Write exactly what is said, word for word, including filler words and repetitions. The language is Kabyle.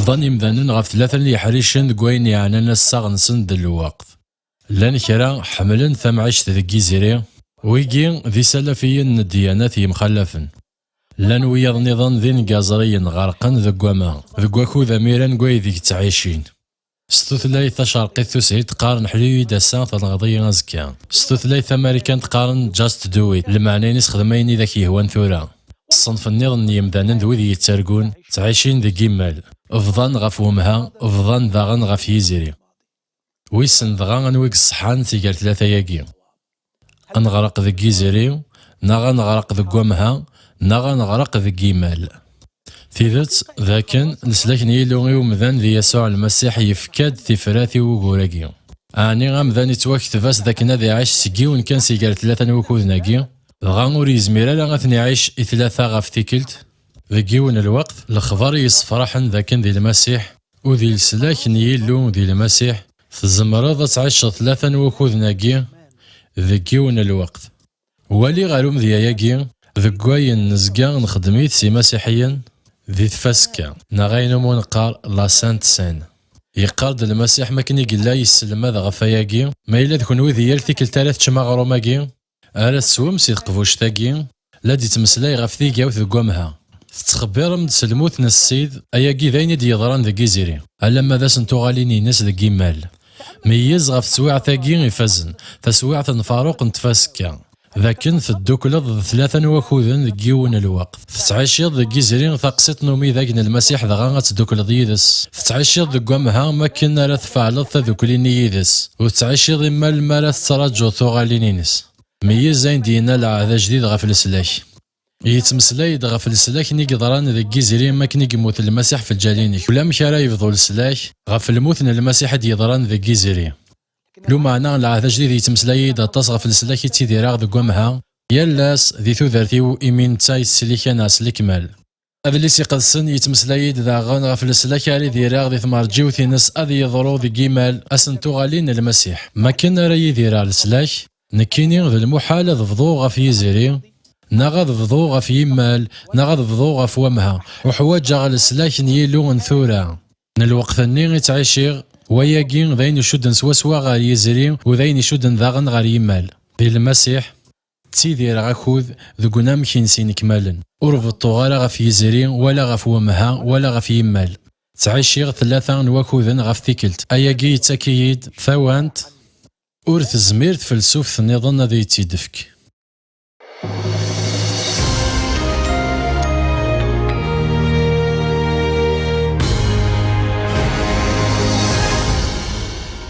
Bḍan yimdanen ɣef tlata n yiḥricen deg wayen yeɛnan assaɣ-nsen d lweqt. Llan kra ḥemmlen tamɛict deg yizri, wigi d isalafiyen n ddyanat yemxalafen. Llan wiyaḍ nniḍen d ingaẓriyen ɣerqen deg wama, deg wakud amiran deg waydeg ttɛicin. S tutlayt tacerqit tushilt qqaren ḥlu-yi-d ass-a tenɣeḍ-iyi azekka. S tutlayt tamarikant qqaren just do it, lmeɛna-ines xdem ayen i d ak-yehwan tura. Ṣṣenf nniḍen n yimdanen d wid yettargun, ttɛicin deg imal. Bḍan ɣef wemha, bḍan daɣen ɣef yizri. Wissen dɣa anwa i yeṣṣḥan si gar tlata-agi? Ad neɣreq deg yizri, neɣ ad neɣreq deg wamha, neɣ ad neɣreq deg yimal. Tidet, d akken leslak n Yillu i umdan di Yasuɛ Lmasiḥ yefka-d tifrat i wugur-agi. Ɛni amdan ittwakteb-as d akken ad iɛic seg yiwen kan si gar tlata n wukuden-agi, dɣa ur yezmir ara ad ten-iɛic i tlata ɣef tikkelt? Deg yiwen n lweqt, lexbar i yessefraḥen d akken di Lmasiḥ, u di leslak n Yillu di Lmasiḥ, tzemreḍ ad tɛiceḍ tlata n wukuden-agi deg yiwen n lweqt. Wali ɣer umedya-agi, deg wayen nezga nxeddem-it s imasiḥiyen di tfaska, neɣ ayen umi neqqar la Sainte Seine. Yeqqar-d Lmasiḥ makken i yella yesselmad ɣef wayagi, ma yella d kenwi di yal tikkelt ara teččem aɣrum-agi, ara teswem si teqbuct-agi, la d-yettmeslay ɣef tigawt deg wamha. Tettxebbirem-d s lmut n Ssid, ayagi d ayen i d-yeḍran deg Yizri, alamma d asentuɣalin-ines deg imal. Meyyez ɣef teswiɛt-agi ifazen, taswiɛt n Faruq n tfaska, d akken teddukleḍ d tlata n wakuden deg yiwen n lweqt. Tettɛiciḍ deg Yizri taqsiṭ n umidag n Lmasiḥ, dɣa ad teddukleḍ yid-s. Tettɛiciḍ deg wamha makken ara tfeɛleḍ tadukli-nni yid-s. Ur tettɛiciḍ imal mi ara tettraǧuḍ tuɣalin-ines. Meyyez ayen d-yenna Lɛehd Ajdid ɣef leslak. Yettmeslay-d ɣef leslak-nni yeḍran deg Yizri makken i yemmut Lmasiḥ f lǧal-inek. Ulamek ara yebḍu leslak ɣef lmut n Lmasiḥ i d-yeḍran deg Yizri. Lumeɛna Lɛehd Ajdid yettmeslay-d aṭas ɣef leslak i ttidireɣ deg wamha, yal ass di tudert-iw, imi netta yeslikan-as lekmal. Adlis Iqedsen yettmeslay-d daɣen ɣef leslak ara idireɣ di tmerǧiwt-ines ad yeḍru deg imal asentuɣali n Lmasiḥ, makken ara yidireɣ leslak, nekkini d lmuḥal ad bḍuɣ ɣef Yizri, neɣ ad bḍuɣ ɣef yimal, neɣ ad bḍuɣ ɣef wamha. Uḥwaǧeɣ leslak n Yillu n tura, n lweqt-nni i ttɛiciɣ. Wayagi d ayen icudden swaswa ɣer Yizri, u d ayen icudden daɣen ɣer yimal. Di Lmasiḥ, ttidireɣ akud deg unamek-ines inekmalen. Ur beṭṭuɣ ara ɣef Yizri, wala ɣef wemha, wala ɣef yimal. Ttɛiciɣ tlata n wakuden ɣef tikkelt. Ayagi yettak-iyi-d tawant. Ur tezmir tfelsuft nniḍen ad iyi-tt-id-tefk.